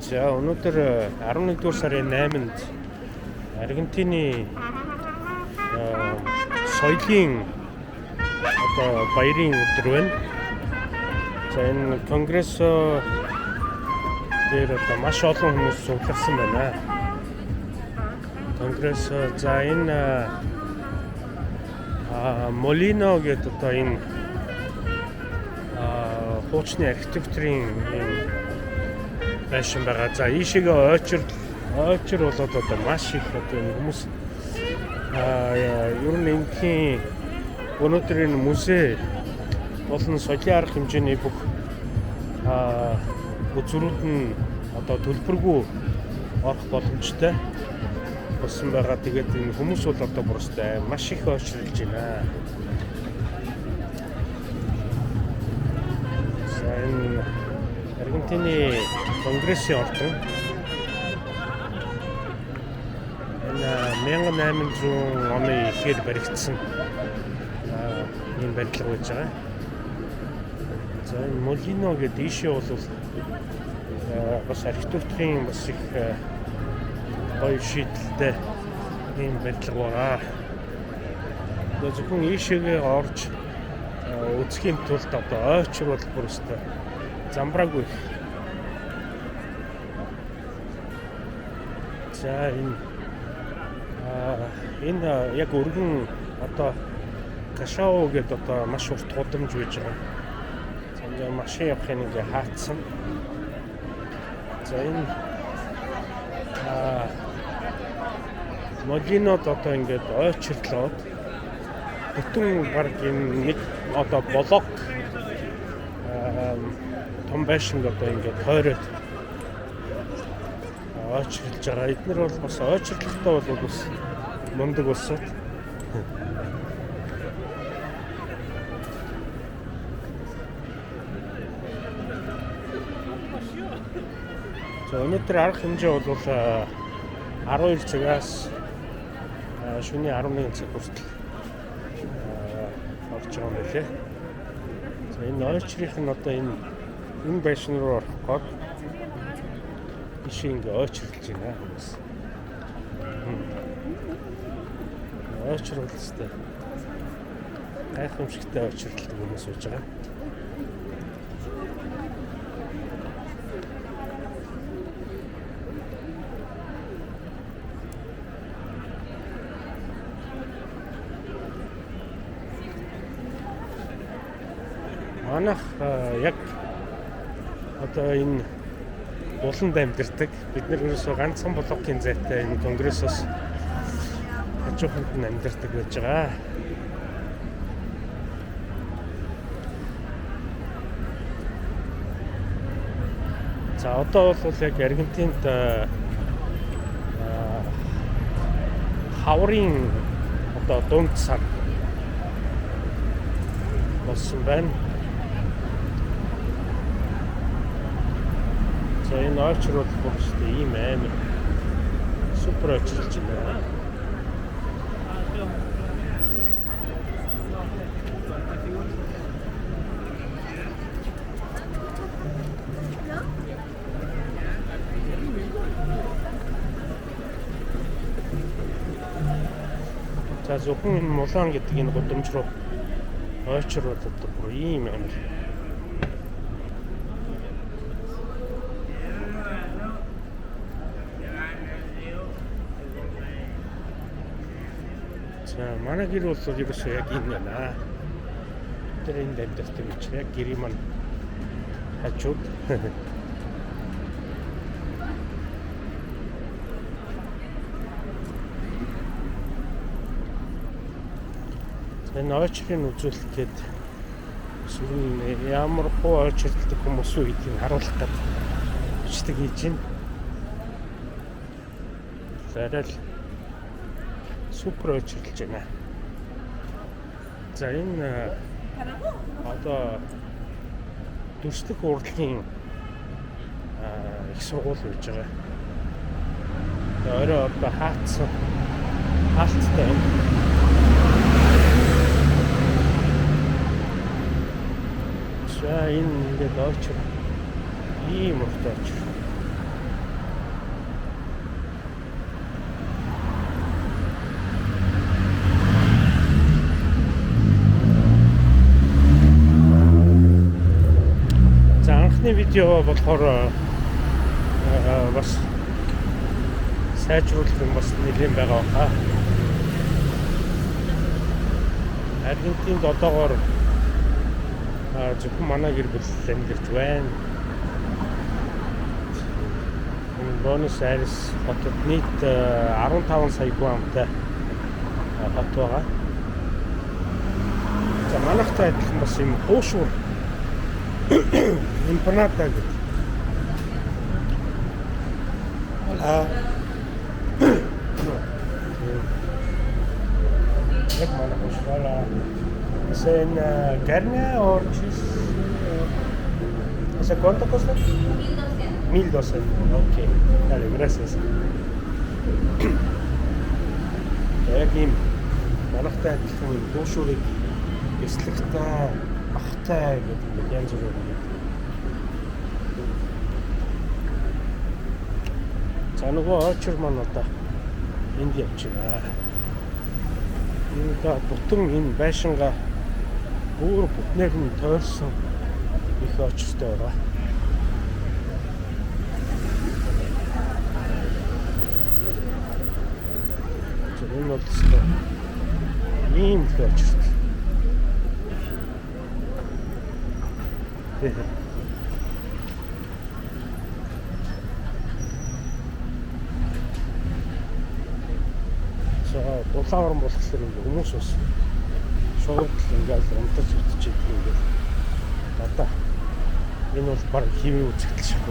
За, өнөөдөр 11 дугаар сарын 8-нд Аргентины соёлын одоо баярын өдөр байна. За, энэ Конгрессо дээр одоо маш олон хүмүүс цугларсан байна. Конгресс, за, энэ Молино гэдэг одоо энэ хуучны архитектурын ийм байшин байгаа. За, ийшээгээ ойчир болоод одоо маш их одоо энэ хүмүүс ер нь эндхийн өнөөдөр энэ музей болон соёлын арга хэмжээний бүх үзүүрүүд нь одоо төлбөргүй орох боломжтой болсон байгаа. Тэгээд энэ хүмүүс бол одоо бүрстэй маш их ойчирлж байна. За, энэ Аргентины Конгрессийн ордон энэ 1800 оны ихээр баригдсан ийм барилга байж байгаа. За, энэ Молино гэдэг ийшээ бол бас архитектурын бас их гоё шийдэлтэй ийм барилга байгаа. Тэгээ зөвхөн ийшээгээ орж үзэхийн тулд одоо ойчир бол бүр өстой замбраагүй их. За, энэ яг өргөн одоо Кашао гэдэг одоо маш урт гудамж байж байгаа. За, ингээ машин явахын ингээ хаацсан. За, энэ Молинод одоо ингээд ойчирлоод бүтэн баг энэ нэг одоо блок том байшинг одоо ингээд тойроод ойчирлж байгаа. Эднэр бол бас ойчирлохтой бол бас мундаг улсууд. За, өнөөдөр арга хэмжээ бол 12 цагаас шөнийн 11 цаг хүртэл орж байгаа юм байлээ. За, энэ ойчрынх нь одоо энэ байшин руу орох гээд ийшээ ингээ ойчирлж байна хүмүүс. Ойчрол өстэй. Гайхамшигтай ойчирлдог хүмүүс байж байгаа. Манайх яг одоо энэ буланд амьдардаг. Бид нар ерөөсөө ганцхан блокийн зайтай энэ конгрессоос хажууханд нь амьдардаг байж байгаа. За, одоо бол яг Аргентинд хаврын одоо дунд сар болсон байна. За, энэ ойчир бол бүр өстэй ийм амар супер ойчирлж байна. За, зөвхөн энэ Мулан гэдэг энэ гудамж руу ойчир бол одоо бүр ийм амар. За, манай гэр бол ерөөсөө яг энэ байна. Тэр энд амьдардаг гэж яг гэрийн маань хажууд. За, энэ ойчрын үзүүлэлт гээд сүрэн ямар хуу ойчирлдог хүмүүс үү гэдгийг харуулах гээд бичлэг хийж байна. За, арай л супер ойчирлж байна. За, энэ одоо дүрслэх урлагийн их сургууль байж байгаа. Тэгээ орой одоо хаацсан хаалттай байна. За, энэ ингээд ойчир ийм урт ойчир. Видео болохоор бас сайжруулах юм бас нэлээд байгаа баха. Аргентинд одоогоор зөвхөн манай гэр бүл амьдарч байна. Энэ Буэнос Айрес хотод нийт 15 сая хүн амтай хот байгаа. За, манайхтай адилхан бас юм хуушуур empanada гэдэг. А яг манай хуушуур. ¿Es en carne o cheese? ¿Ese cuánto cuesta? 1200. 1200. Ok, dale, gracias. Яг ийм манайхтай адилхан юм хуушуурыг бяслагтай, махтай гэдэг ингээд янз бүрээр юм. За, нөгөө очир маань одоо энд явж байна. Энэ бүтэн энэ байшингаа бүр бүтнээр нь тойрсон их очиртой байгаа. За, энэ бол ёстой ийм их очиртой. За, дулаан орон болохоор ингээ хүмүүс бас шууд л ингээл унтаж утаж идэг ингээл. Одоо энэ бол баг хэвийн үзэгдэл шиг.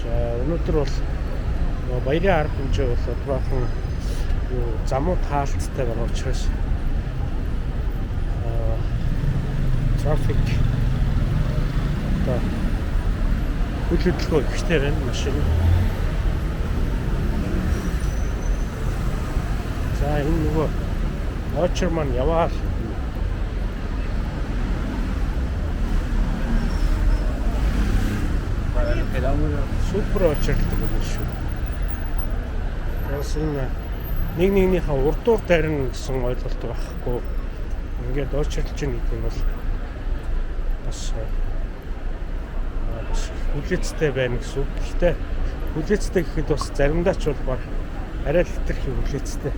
За, өнөөдөр бол нөгөө баярын арга хэмжээ бол баахан юу замуу таалттай байгаа учраас трафик одоо үл хөдлөхөө ихтэй байна машин. За, энэ нөгөө очир маань яваал. Супер очирлдог юм шүү. Бас энэ нэг нэгнийхээ урдуур дайрна гэсэн ойлголт байхгүй. Ингээд очирлж гин гэдэг нь бол бас хүлээцтэй байна гэсэн үг. Гэхдээ хүлээцтэй гэхэд бас заримдаа ч бол баг арай л хэтэрхий хүлээцтэй.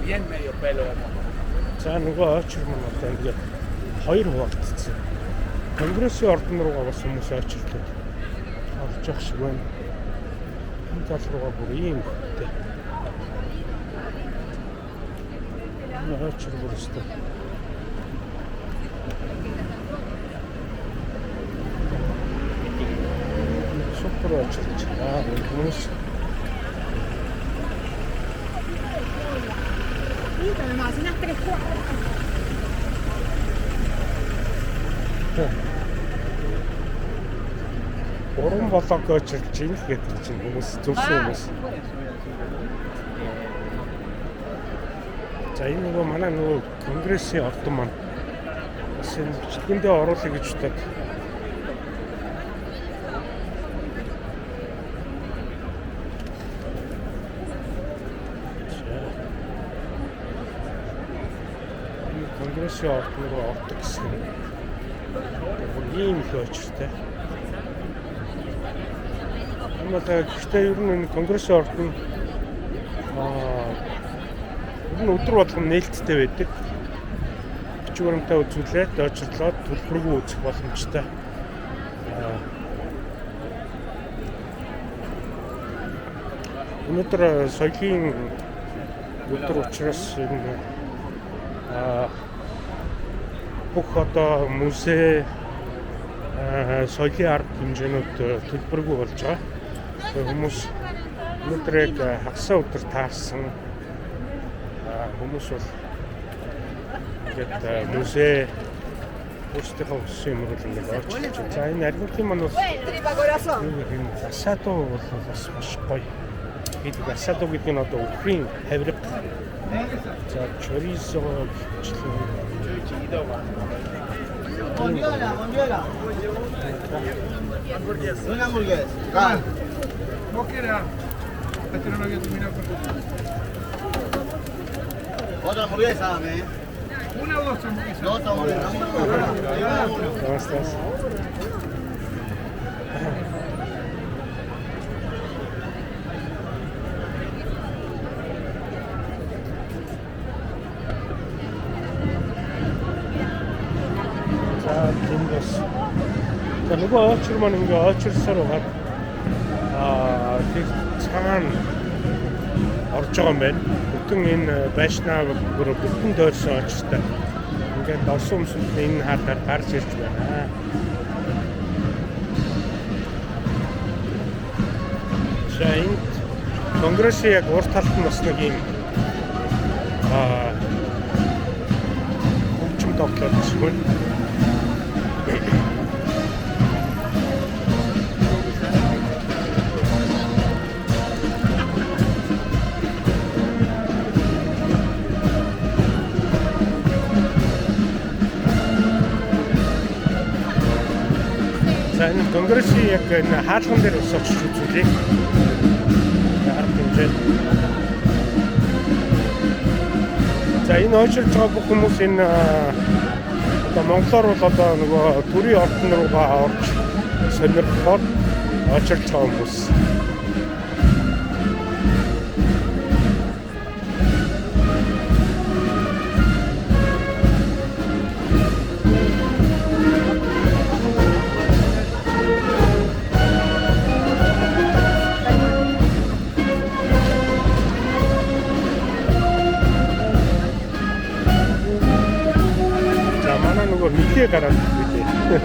Bien medio pelo. За, нөгөө очир маань одоо ингээд хоёр хуваагдсан. Конгрессийн ордон руугаа бас хүмүүс очирлоод орж явах шиг байна. Энэ тал руугаа бүр ийм хөттэй. Энэ очир бүр өстой. Супер очирлж байгаа. Хүмүүс Además, unas tres cuadras. Гурван блок очирлж ийн л гэдэг чинь хүмүүс зүрсэн хүмүүс. За, энэ нөгөө манай нөгөө конгрессийн ордон маань бас энэ бичлэгэндээ оруулъя гэж бодоод. За. Энэ конгрессийн ордон руу ордог гэсэн. Бүр ийм их очиртай. Энэ бол гэхдээ ер нь энэ конгрессийн ордон ер нь өдөр болгон нээлттэй байдаг. Бичиг баримтаа үзүүлээд очирлоод төлбөргүй үзэх боломжтой. Өнөөдөр соёлын өдөр учраас энэ бүх одоо музей, соёлын арга хэмжээнүүд төлбөргүй болж байгаа. Тэгээ хүмүүс өнөөдөр яг хагасаа өдөр таарсан хүмүүс бол ингээд музей өөрсдийнхөө хүссэн юмыг л ингээд орж ирж байна. За, энэ Аргентин маань бол юу гэх юм, асадо бол бас маш гоё. Гэдэг асадо гэдэг нь одоо үхрийн хавирга. За, чоризо гэх. Bondiola, bondiola. Una hamburguesa. Ah, ¿Vos qué era? Este no lo había terminado con. Otra hamburguesa, dame. ¿Una o dos hamburguesas? Dos hamburguesas. Ahí va uno. ¿Cómo estás? За, тийм бас. За, нөгөө очир маань ингээ очирсоор байгаа. Тэр цагаан орж байгаа юм байна. Бүтэн энэ байшнаа бүр бүтэн дойрсон очиртай. Ингээд орсон хүмүүсүүд нь энэ хаалгаар гарч ирж байна. За, энд конгрессийн яг урд талд нь бас нэг юм хөгжим тоглоод байна. За, энэ конгрессийн яг энэ хаалган дээр бас очиж үзүүлье. Арга хэмжээ. За, энэ очирч байгаа бүх хүмүүс энэ одоо монголоор бол одоо нөгөө төрийн ордон руугаа орж сонирхохоор очирч байгаа хүмүүс. За, манай нөгөө мэлээ гараад билээ.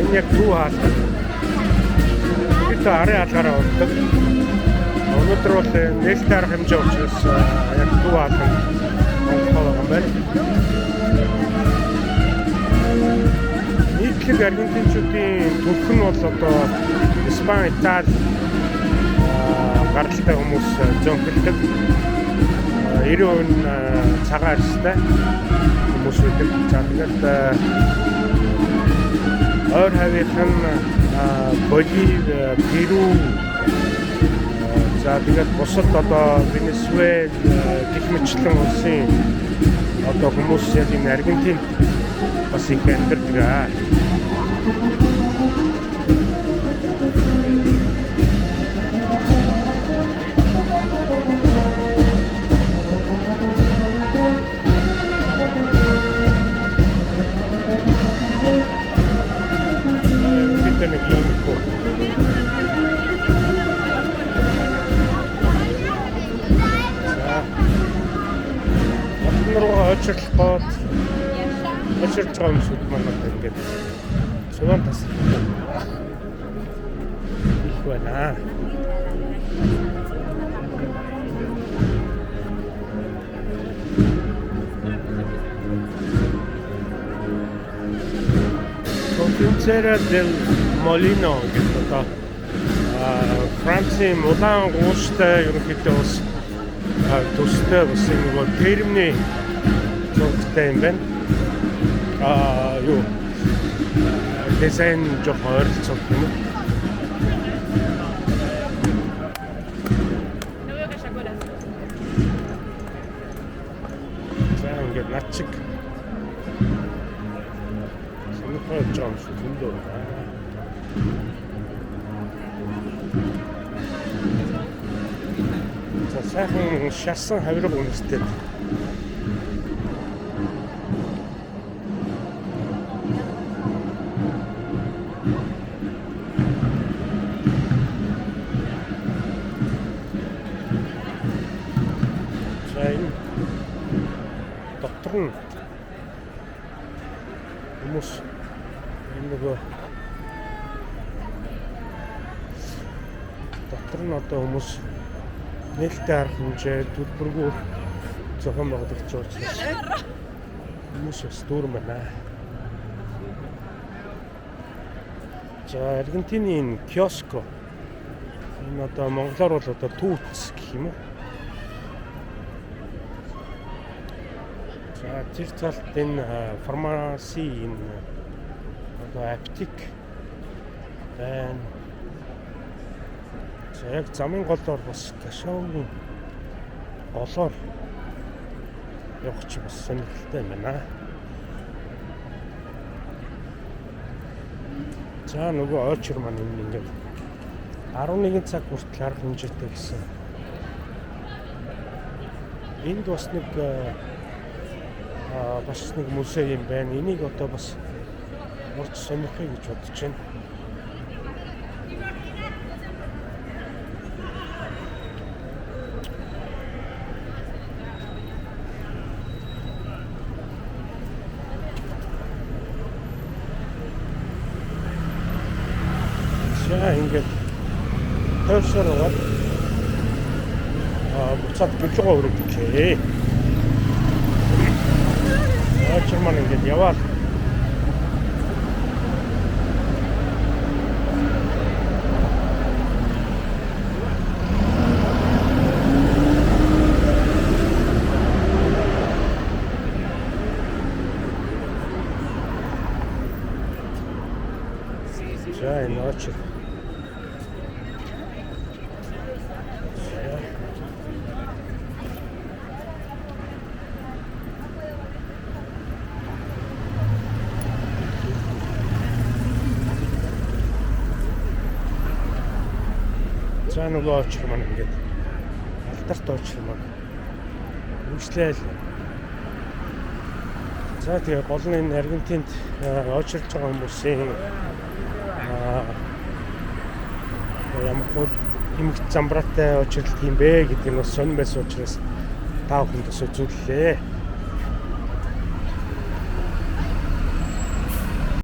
Энэ яг төв хаалга. Бид арын хаалгаараа ордог. Өнөөдөр бол нээлттэй арга хэмжээ учраас яг төв хаалганд орох байгаа юм байна. Нийтлэг аргентинчүүдийн төрх нь бол одоо Испани, Итали гаралтай хүмүүс зөнхөлдөг. 90% нь цагаан арьстай хүмүүс байдаг. За, тэгээд ойр хавийнх нь Болив, Перу, за, тэгээд бусад одоо Венесуэл гэх мэтчлэн улсын одоо хүмүүс яг энэ Аргентинд бас их амьдардаг. Бид нэг юм хөө. За. Хотон руугаа очирлох гээд очирч байгаа хүмүүсүүд маань одоо ингээд суван тас их байна. Confincera del Molino гэдэг одоо Францын Мулан Ружтай ерөнхийдөө бас төстэй бас юм нөгөө термний зурагтай юм байна. Юу дизайн жоохон ойролцоог юм уу? No veo que haya colas. За, ингээд над чиг сонирхож байгаа юм шиг зөндөө байна. За, сайхан шарсан хавирга үнэртэй. За, энэ дотор нь хүмүүс энэ нөгөө дотор нь одоо хүмүүс нээлттэй арга хэмжээ төлбөргүй зохион байгуулагдаж байгаа учраас хүмүүс бас дүүрэн байна. За, Аргентины энэ киоско Энэ одоо монголоор бол одоо түүц гэх юм уу? За, тэр талд энэ pharmacy, энэ одоо аптек байна. За, яг замын голоор бас Кашаугийн голоор явах чи бас сонирхолтой юм байна. За, нөгөө очир маань энэ ингээд 11 цаг хүртэл арга хэмжээтэй гэсэн. Энд бас нэг бас нэг музей юм байна. Энийг одоо бас орж сонирхъя гэж бодож байна. За, ингээд тойрсоор яваад буцаад гэр лүүгээ өргөжээ. Очир маань ингээд яваад. За, энэ очир. За. За, нөгөө очир маань ингээд алдарт очир маань үргэлжлээл. За, тэгээ гол нь энэ Аргентинд очирлж байгаа хүмүүсийн ямар хуу эмх замбраатай очирлт юм бэ гэдэг нь бас сонин байсан учраас та бүхэнд бас үзүүллээ.